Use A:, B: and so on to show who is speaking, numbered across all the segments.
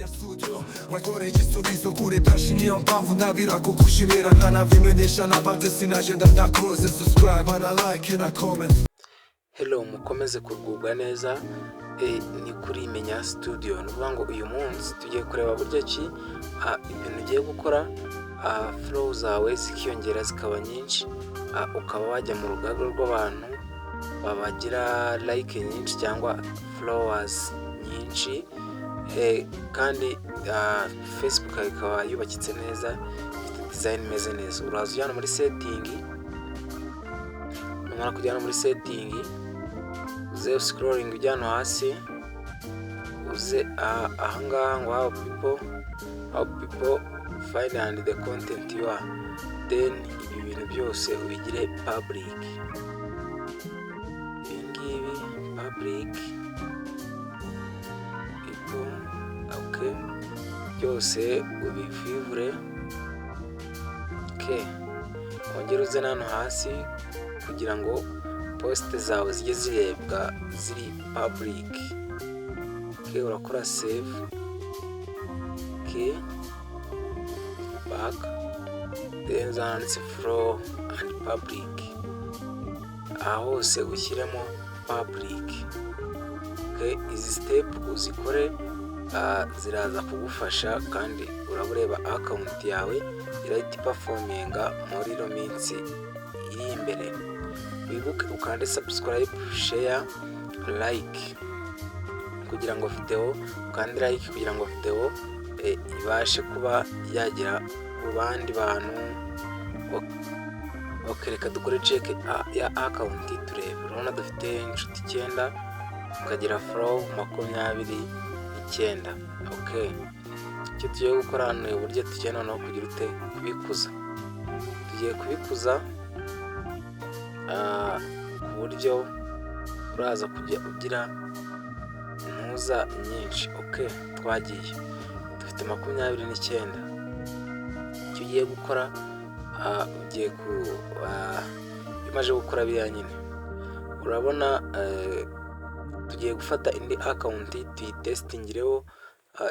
A: Studio wakoreye igisubizo kuri byinshi, niyo mpamvu ntabira kugushimira nkanabimenyesha n'abandi. Sinagenda ndakoze subscribe na like na comment.
B: Hello, mukomeze kugubwa neza. Ni kuri Menya Studio. Ni ukuvuga ngo uyu munsi tugiye kureba buryo ki ibintu ugiye gukora, follow zawe zikiyongera zikaba nyinshi, ukaba wajya mu rugaga rw'abantu babagira like nyinshi cyangwa followers nyinshi, kandi Facebook yawe ikaba yubakitse neza, ifite design imeze neza. Uraza ujyana muri setting. Numara kujyana muri setting, uze scrolling ujya hano hasi, uze ahangaha ngo how people find and the content you are. Then ibi bintu byose ubigire public, ibi ngibi public people, okay, byose ubivivure. Okay, wongere uze hano hasi kugira ngo post zawe zijye zirebwa ziri public. Okay, urakora save. Okay, back, then handitse follow and public, aha hose ushyiremo public. Okay, izi step uzikore, ziraza kugufasha kandi uraba ureba account yawe irahita iperforminga muri ino minsi iri imbere. Wibuke ukande subscribe, share, like kugira ngo video, ukande like kugira ngo video ibashe kuba yagera ku bandi bantu. Ok, reka dukore check ya account turebe. Urabona dufite inshuti icyenda, tukagira follow 29. Ok, icyo tugiye gukora hano ni uburyo tugiye noneho kugira ute? Kubikuza. Tugiye kubikuza ku buryo uraza kujya ugira ntuza nyinshi. Ok, twagiye, dufite 29. Icyo ugiye gukora, ugiye ku iyo umaze gukora biriya nyine, urabona tugiye gufata indi account tuyitesitingireho,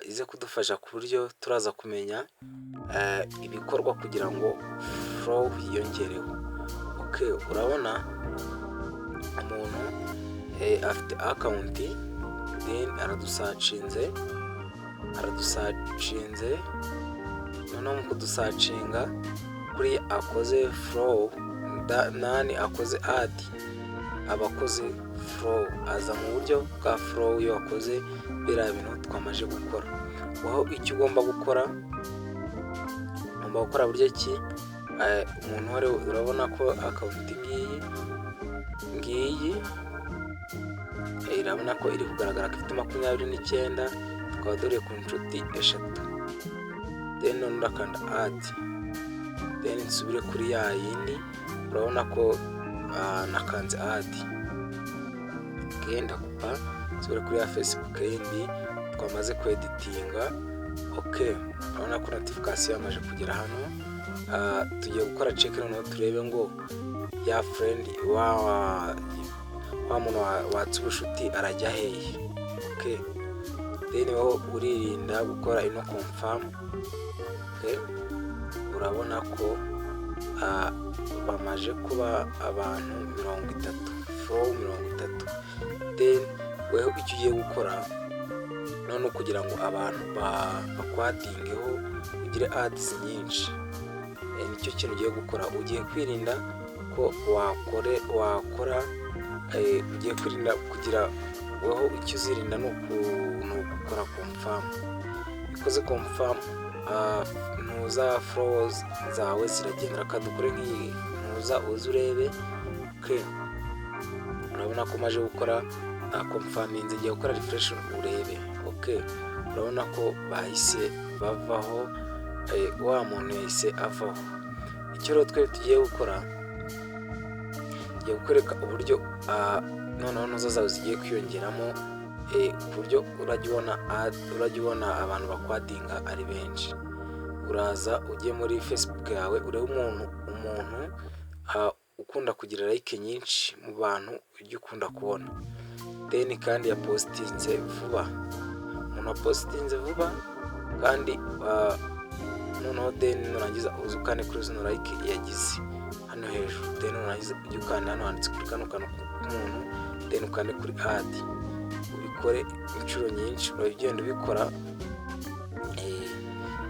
B: ize kudufasha ku buryo turaza kumenya ibikorwa kugira ngo follow yiyongereho. Ok, urabona umuntu afite account, then aradusearchinze. Noneho mu kudusearchinga, kuri akoze follow nani, akoze add, aba akoze follow, aza mu buryo bwa follow iyo wakoze biriya bintu twamaze gukora. Wowe icyo ugomba gukora, ugomba gukora buryo ki umuntu wari, urabona ko account ngiyi ngiyi, irabona ko iri kugaragara ko ifite 29, tukaba dore ku nshuti eshatu. Then none urakanda add, then nsubire kuri ya yindi. Urabona ko nakanze add, ndakupa, nsubire kuri ya Facebook yindi twamaze kweditinga. Ok, urabona ko notification yamaze kugera hano. Tugiye gukora check noneho turebe ngo ya friend wa muntu watse ubushuti arajya hehe. Ok, then wowe uririnda gukora ino confirm. Ok, urabona ko bamaze kuba abantu 30, follow 30. Then weho icyo ugiye gukora none kugira ngo abantu bakwaddingeho, ugire adds nyinshi, nicyo kintu ugiye gukora. Ugiye kwirinda ko wakora, ugiye kwirinda kugira, weho icyo uzirinda ni ugukora confirm. Ikoze confirm, ntuza followers zawe ziragenda. Reka dukore nk'iyi ntuza, uze urebe. Urabona ko maje gukora na confirminze, ngiye gukora refresh urebe. Ok, urabona ko bahise bavaho, wa muntu yahise avaho. Icyo rero twe tugiye gukora, ngiye kukwereka uburyo noneho ntuza zawe zigiye kwiyongeramo, ku buryo urajya ubona abantu bakwaddinga ari benshi. Uraza ujye muri Facebook yawe, urebe umuntu ukunda kugira like nyinshi mu bantu ujya ukunda kubona, then kandi yapostinze vuba. Umuntu wapostinze vuba. Kandi noneho then nurangiza uze ukande kuri zino like yagize hano hejuru. Then nurangiza ujye ukanda hano handitse kuri kano kantu k'umuntu, then ukande kuri add. Ubikore inshuro nyinshi, uragenda ubikora.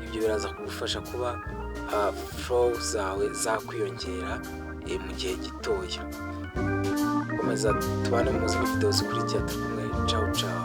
B: Ibyo biraza kugufasha kuba follow zawe zakwiyongera mu gihe gitoya. Komeza tubane mu zindi video zikurikira. Turi kumwe, ciao ciao.